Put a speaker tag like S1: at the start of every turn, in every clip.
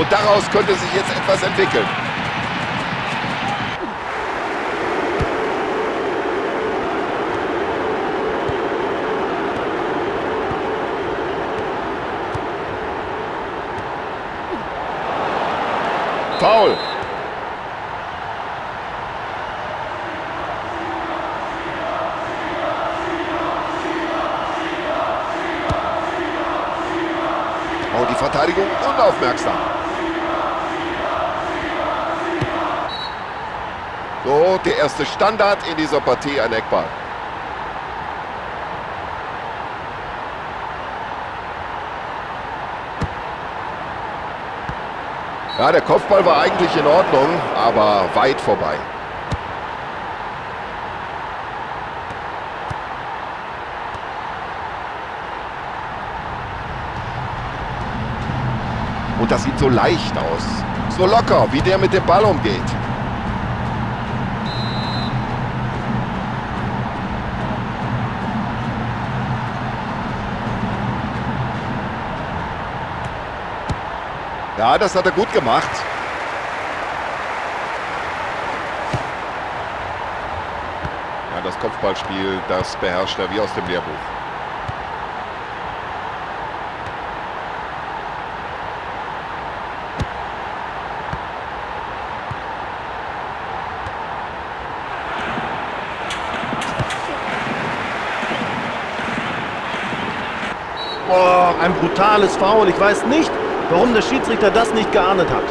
S1: Und daraus könnte sich jetzt etwas entwickeln. Foul. Oh, die Verteidigung unaufmerksam. So, der erste Standard in dieser Partie, ein Eckball. Ja, der Kopfball war eigentlich in Ordnung, aber weit vorbei. Und das sieht so leicht aus. So locker, wie der mit dem Ball umgeht. Ja, das hat er gut gemacht. Ja, das Kopfballspiel, das beherrscht er wie aus dem Lehrbuch.
S2: Oh, ein brutales Foul. Ich weiß nicht, warum der Schiedsrichter das nicht geahndet hat.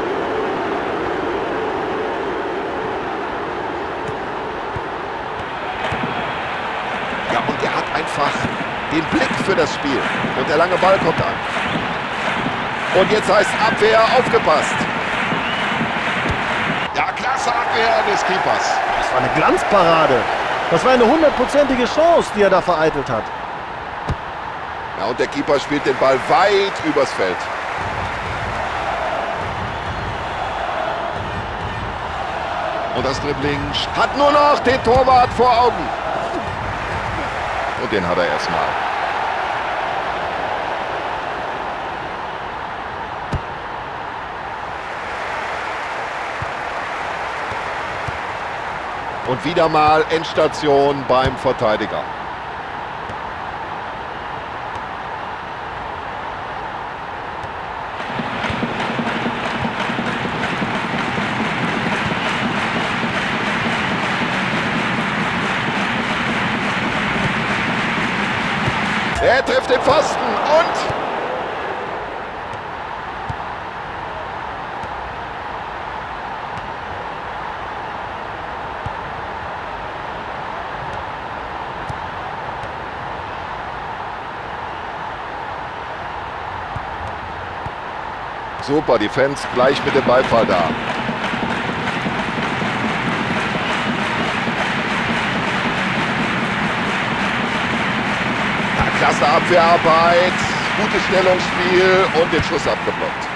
S1: Ja, und er hat einfach den Blick für das Spiel. Und der lange Ball kommt an. Und jetzt heißt Abwehr aufgepasst. Ja, klasse Abwehr des Keepers.
S2: Das war eine Glanzparade. Das war eine hundertprozentige Chance, die er da vereitelt hat.
S1: Ja, und der Keeper spielt den Ball weit übers Feld. Und das Dribbling hat nur noch den Torwart vor Augen. Und den hat er erstmal. Und wieder mal Endstation beim Verteidiger. Er trifft den Pfosten und super, die Fans gleich mit dem Beifall da. Klasse Abwehrarbeit, gutes Stellungsspiel und den Schuss abgeblockt.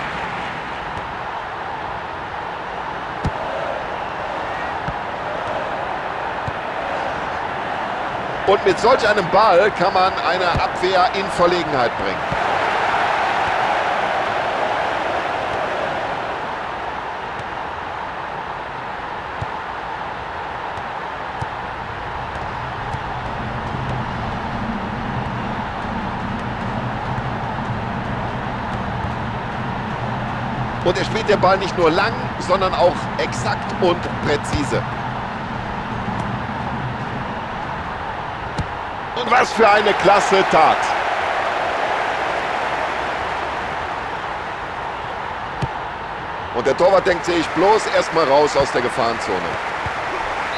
S1: Und mit solch einem Ball kann man eine Abwehr in Verlegenheit bringen. Und er spielt den Ball nicht nur lang, sondern auch exakt und präzise. Und was für eine klasse Tat. Und der Torwart denkt sich bloß erstmal raus aus der Gefahrenzone.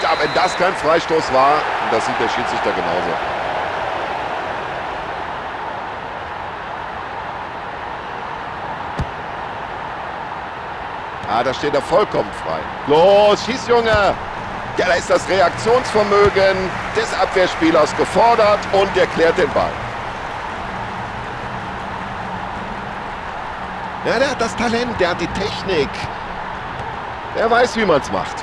S1: Ja, wenn das kein Freistoß war, das sieht der Schiedsrichter genauso. Ah, da steht er vollkommen frei. Los, schieß, Junge! Ja, da ist das Reaktionsvermögen des Abwehrspielers gefordert und der klärt den Ball. Ja, der hat das Talent, der hat die Technik. Der weiß, wie man's macht.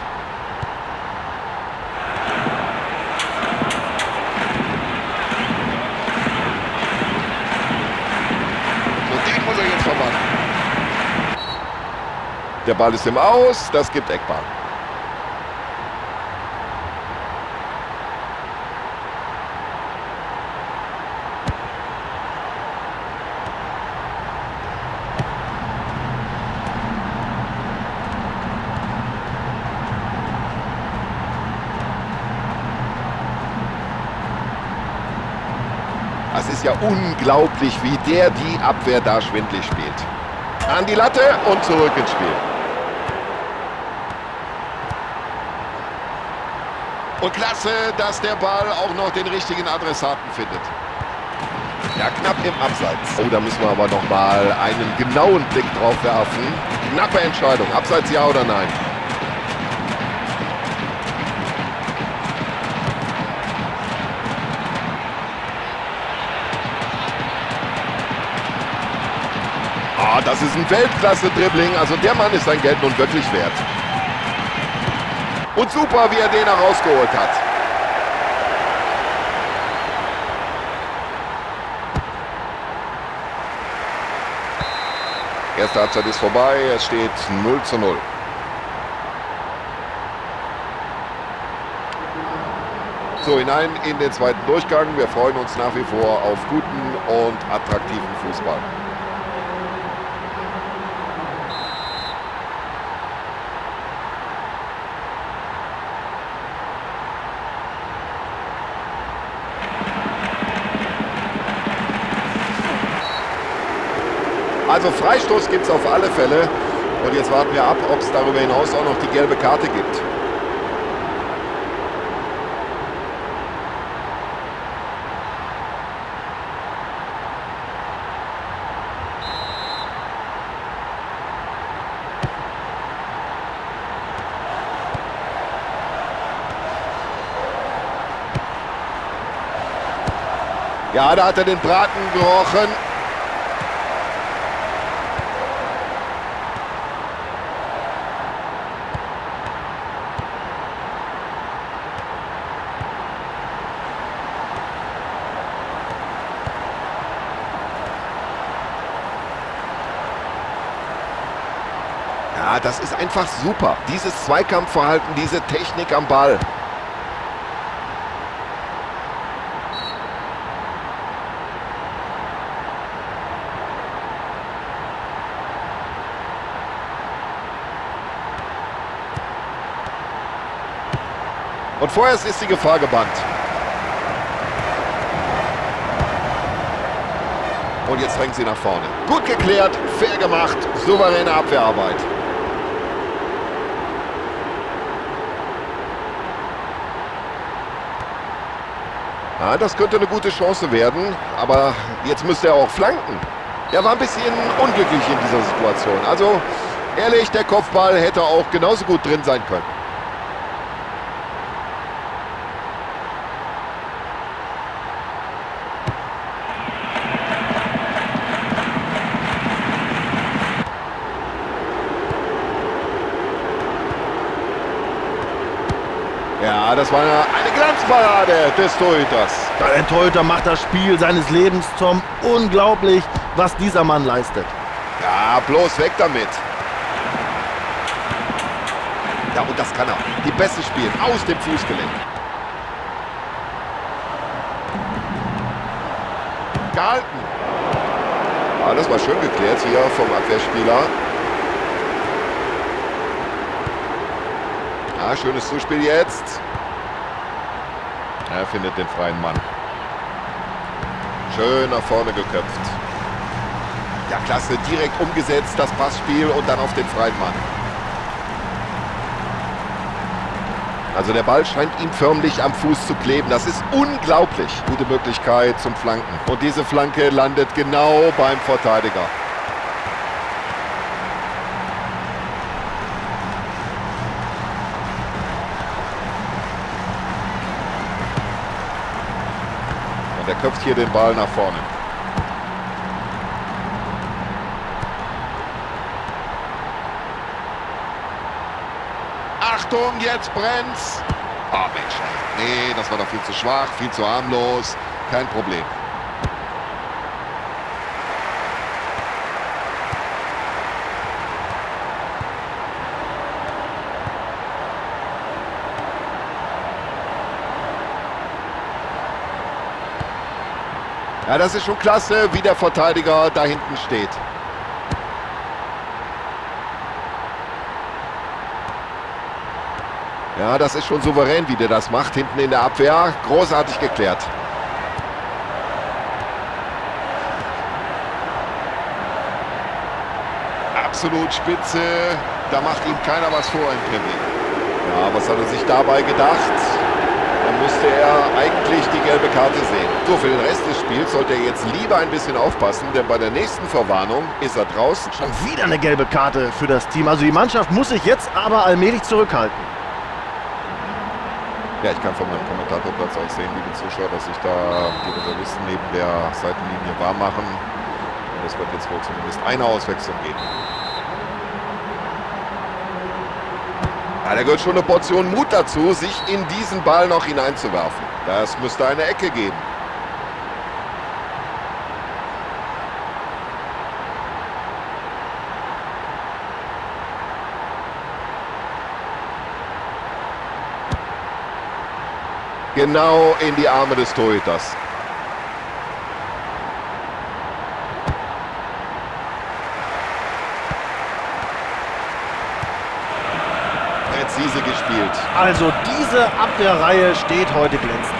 S1: So, den muss er jetzt verwandeln. Der Ball ist im Aus, das gibt Eckball. Das ist ja unglaublich, wie der die Abwehr da schwindlig spielt. An die Latte und zurück ins Spiel. Und klasse, dass der Ball auch noch den richtigen Adressaten findet. Ja, knapp im Abseits. Oh, da müssen wir aber noch mal einen genauen Blick drauf werfen. Knappe Entscheidung. Abseits ja oder nein? Ah, das ist ein Weltklasse-Dribbling. Also der Mann ist sein Geld nun wirklich wert. Und super, wie er den da rausgeholt hat. Erste Halbzeit ist vorbei. Es steht 0:0. So, hinein in den zweiten Durchgang. Wir freuen uns nach wie vor auf guten und attraktiven Fußball. Also Freistoß gibt's auf alle Fälle. Und jetzt warten wir ab, ob's darüber hinaus auch noch die gelbe Karte gibt. Ja, da hat er den Braten gerochen. Ja, das ist einfach super. Dieses Zweikampfverhalten, diese Technik am Ball. Und vorerst ist die Gefahr gebannt. Und jetzt drängen sie nach vorne. Gut geklärt, fair gemacht, souveräne Abwehrarbeit. Ja, das könnte eine gute Chance werden, aber jetzt müsste er auch flanken. Er war ein bisschen unglücklich in dieser Situation. Also ehrlich, der Kopfball hätte auch genauso gut drin sein können. Ja, das war eine Glanzparade des Torhüters.
S2: Der Torhüter macht das Spiel seines Lebens, Tom. Unglaublich, was dieser Mann leistet.
S1: Ja, bloß weg damit. Ja, und das kann er. Die Pässe spielen aus dem Fußgelenk. Gehalten. Ja, das war schön geklärt hier vom Abwehrspieler. Ja, schönes Zuspiel jetzt. Er findet den freien Mann. Schön nach vorne geköpft. Ja, klasse. Direkt umgesetzt, das Passspiel und dann auf den freien Mann. Also der Ball scheint ihm förmlich am Fuß zu kleben. Das ist unglaublich. Gute Möglichkeit zum Flanken. Und diese Flanke landet genau beim Verteidiger. Und er köpft hier den Ball nach vorne. Achtung, jetzt brennt's. Oh Mensch, nee, das war doch viel zu schwach, viel zu harmlos. Kein Problem. Ja, das ist schon klasse, wie der Verteidiger da hinten steht. Ja, das ist schon souverän, wie der das macht, hinten in der Abwehr. Großartig geklärt. Absolut spitze. Da macht ihm keiner was vor im Krimi. Ja, was hat er sich dabei gedacht? Da musste er eigentlich die gelbe Karte sehen. So, für den Rest des Spiels sollte er jetzt lieber ein bisschen aufpassen, denn bei der nächsten Verwarnung ist er draußen.
S2: Schon wieder eine gelbe Karte für das Team. Also die Mannschaft muss sich jetzt aber allmählich zurückhalten.
S1: Ja, ich kann von meinem Kommentatorplatz aus sehen, liebe Zuschauer, dass sich da die Reservisten neben der Seitenlinie warm machen. Und es wird jetzt wohl zumindest eine Auswechslung geben. Ja, da gehört schon eine Portion Mut dazu, sich in diesen Ball noch hineinzuwerfen. Das müsste eine Ecke geben. Genau in die Arme des Torhüters. Präzise gespielt.
S2: Also diese Abwehrreihe steht heute glänzend.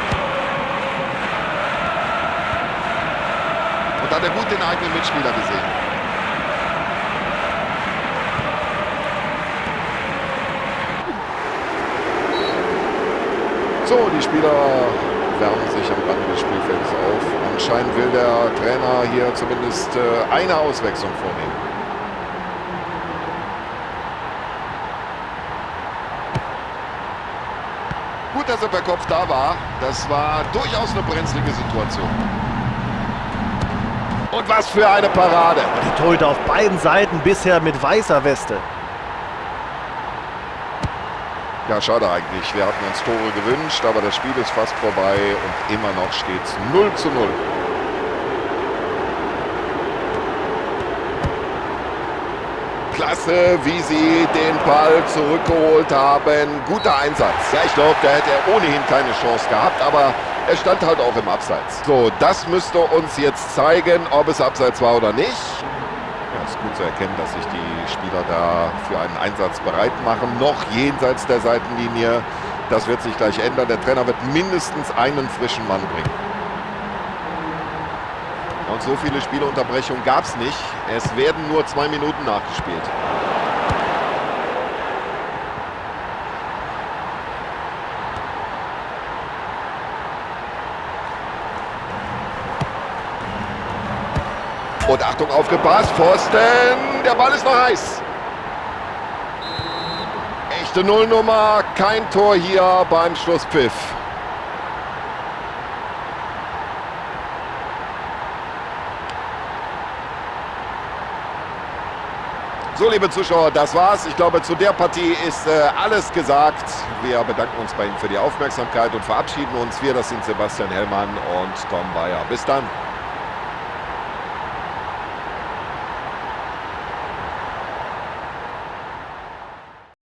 S1: Und hat er gut den eigenen Mitspieler gesehen. So, die Spieler wärmen sich am Rande des Spielfeldes auf. Anscheinend will der Trainer hier zumindest eine Auswechslung vornehmen. Gut, dass er per Kopf da war. Das war durchaus eine brenzlige Situation. Und was für eine Parade.
S2: Die Torhüter auf beiden Seiten bisher mit weißer Weste.
S1: Ja, schade eigentlich. Wir hatten uns Tore gewünscht, aber das Spiel ist fast vorbei und immer noch steht's 0:0. Klasse, wie sie den Ball zurückgeholt haben. Guter Einsatz. Ja, ich glaube, da hätte er ohnehin keine Chance gehabt, aber er stand halt auch im Abseits. So, das müsste uns jetzt zeigen, ob es Abseits war oder nicht. Ja, ist gut zu erkennen, dass sich die Spieler da für einen Einsatz bereit machen. Noch jenseits der Seitenlinie. Das wird sich gleich ändern. Der Trainer wird mindestens einen frischen Mann bringen. Und so viele Spielunterbrechungen gab's nicht. Es werden nur 2 Minuten nachgespielt. Und Achtung, aufgepasst, Pfosten, der Ball ist noch heiß. Echte Nullnummer, kein Tor hier beim Schlusspfiff. So, liebe Zuschauer, das war's. Ich glaube, zu der Partie ist alles gesagt. Wir bedanken uns bei Ihnen für die Aufmerksamkeit und verabschieden uns. Wir, das sind Sebastian Hellmann und Tom Bayer. Bis dann.